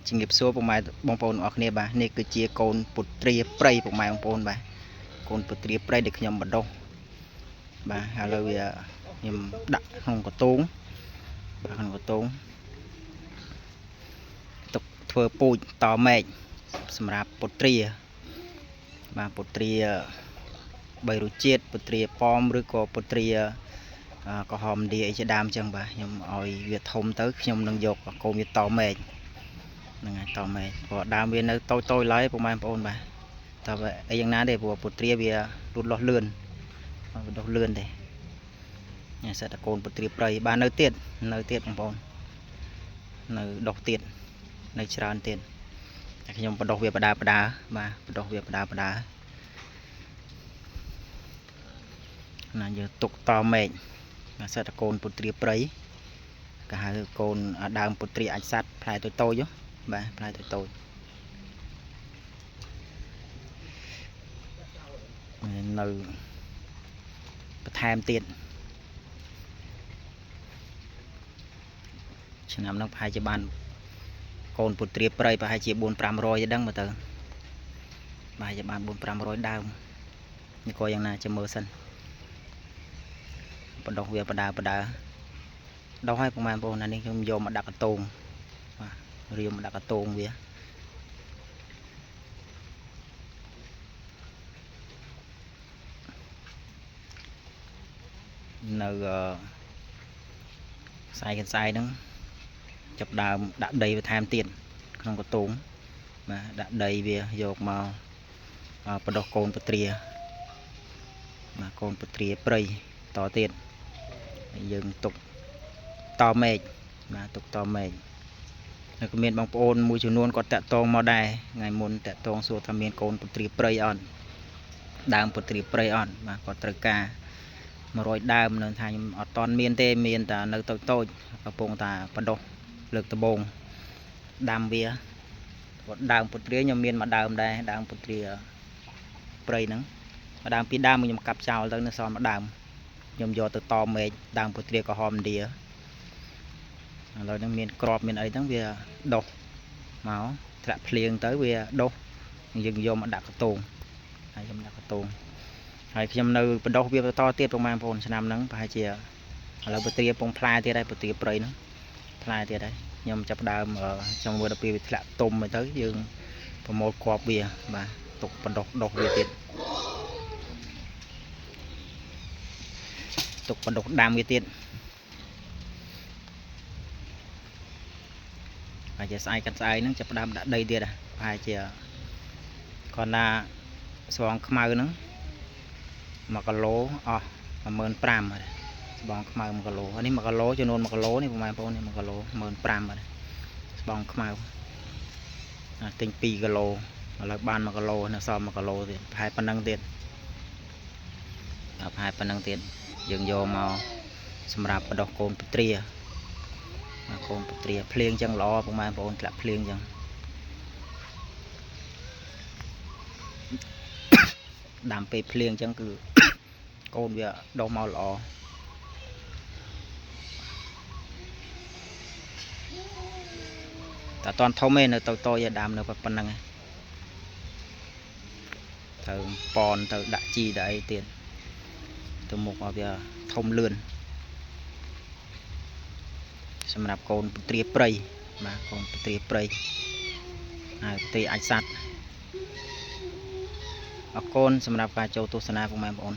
ជំរាបសួរពុកម៉ែបងប្អូនអរគ្នាបាទនេះគឺជាកូនពុត្រាព្រៃពុកម៉ែបងប្អូនបាទកូនពុត្រាព្រៃដែលខ្ញុំបណ្ដុះបាទឥឡូវវាខ្ញុំដាក់ក្នុងកតូងបាទក្នុងកតូងទុកធ្វើពូជតមែកសម្រាប់ពុត្រាបាទពុត្រាបីរសជាតិពុត្រាប៉មឬក៏ពុត្រាក្រហមឌីអីជាដើមចឹងបាទខ្ញុំឲ្យវាធំទៅខ្ញុំនឹងយកកូនវាតមែកហ្នឹងហើយតមែកព្រោះដើមវានៅតូចតូចឡើយពុកម៉ែបងប្អូនបាទតើអីយ៉ាងណាទេព្រោះពុត្រាវាលូតលាស់លឿនវាដុះលឿនទេញ៉ាសិតតែកូនពុត្រាព្រៃបាទនៅទៀតបងប្អូននៅដុះទៀតនៅច្រើនទៀតតែខ្ញុំបដុះវាបដាបដាបាទបដុះវាបដាបដាណាយើងទុកតមែកសិតតែកូនពុត្រាព្រៃគេហៅកូនដើមពុត្រាអាចសัตว์ផ្លែតូចតូចបាទផ្លែតូចតូចនៅបន្ថែមទៀតឆ្នាំហ្នឹងប្រហែលជាបានកូនពុត្រាព្រៃប្រហែលជា4 500ឯដឹងមើលទៅប្រហែលជាបាន4 500ដើមនេះក៏យ៉ាងណាចាំមើលសិនបដោះវាបដាបដាដោះឲ្យពុកម៉ែបងប្អូនណានេះខ្ញុំយកមកដាក់កតងបាទរៀមដាក់កតងវានៅខ្សែកន្សែហ្នឹងចាប់ដើមដាក់ដីបន្ថែមទៀតក្នុងកតងបាទដាក់ដីវាយកមកបដោះកូនពត្រាបាទកូនពត្រាព្រៃតទៀតយើងទុកតមែកបាទទុកតមែកហើយក៏មានបងប្អូនមួយចំនួនគាត់តាក់ទងមកដែរថ្ងៃមុនតាក់ទងសួរថាមានកូនពុត្រាព្រៃអត់ដើមពុត្រាព្រៃអត់បាទគាត់ត្រូវការ100ដើមនៅថាខ្ញុំអត់តន់មានទេមានតែនៅតូចតូចកំពុងតែបដោះលើកដបងដាំវាគាត់ដើមពុត្រាខ្ញុំមានមួយដើមដែរដើមពុត្រាព្រៃហ្នឹងមួយដើមពីរដើមខ្ញុំកាប់ចោលទៅនៅសល់មួយដើមខ្ញុំយកទៅតមែកដើមពុត្រាក្រហមឥណ្ឌាឥឡូវហ្នឹងមានក្របមានអីហ្នឹងវាដុះមកធ្លាក់ភ្លៀងទៅវាដុះយើងយកមកដាក់កតងហើយខ្ញុំដាក់កតងហើយខ្ញុំនៅបដោះវាបន្តទៀតប្រហែលបងប្អូនឆ្នាំហ្នឹងប្រហែលជាឥឡូវពត្រាពងផ្លែទៀតហើយពត្រាព្រៃហ្នឹងផ្លែទៀតហើយខ្ញុំចាប់ដើមចង់មើលដល់ពេលវាធ្លាក់ទុំទៅយើងប្រមូលគ្រាប់វាបាទទុកបដោះដុះវាទៀតទុកបដោះដាំវាទៀតប្រហែលជាស្អែកកាន់ស្អែកហ្នឹងចាប់ដើមដាក់ដីទៀតប្រហែលជាគាត់ណាស្វងខ្មៅហ្នឹង1គីឡូអស់15000ស្បង់ខ្មៅ1គីឡូនេះ1គីឡូចំនួន1គីឡូនេះបងប្អូននេះ1គីឡូ15000ស្បង់ខ្មៅទិញ2គីឡូឥឡូវបាន1គីឡូនៅសល់1គីឡូទៀតប្រហែលប៉ុណ្ណឹងទៀតប្រហែលប៉ុណ្ណឹងទៀតយើងយកមកសម្រាប់បដោះកូនពុត្រាកូនពុត្រាភ្លៀងចឹងល្អពុកម៉ែបងប្អូនធ្លាក់ភ្លៀងចឹងដាំពេលភ្លៀងចឹងគឺកូនវាដុះមកល្អតែអត់ធំទេនៅតូចតូចឯដើមនៅប៉ុណ្្នឹងទៅប៉នទៅដាក់ជីដាក់អីទៀតទៅមុខឲ្យវាធំលឿនសម្រាប់កូនពុត្រាព្រៃបាទកូនពុត្រាព្រៃហើយពុត្រាអាចសัตว์អរគុណសម្រាប់ការចូលទស្សនាពុកម៉ែបងប្អូន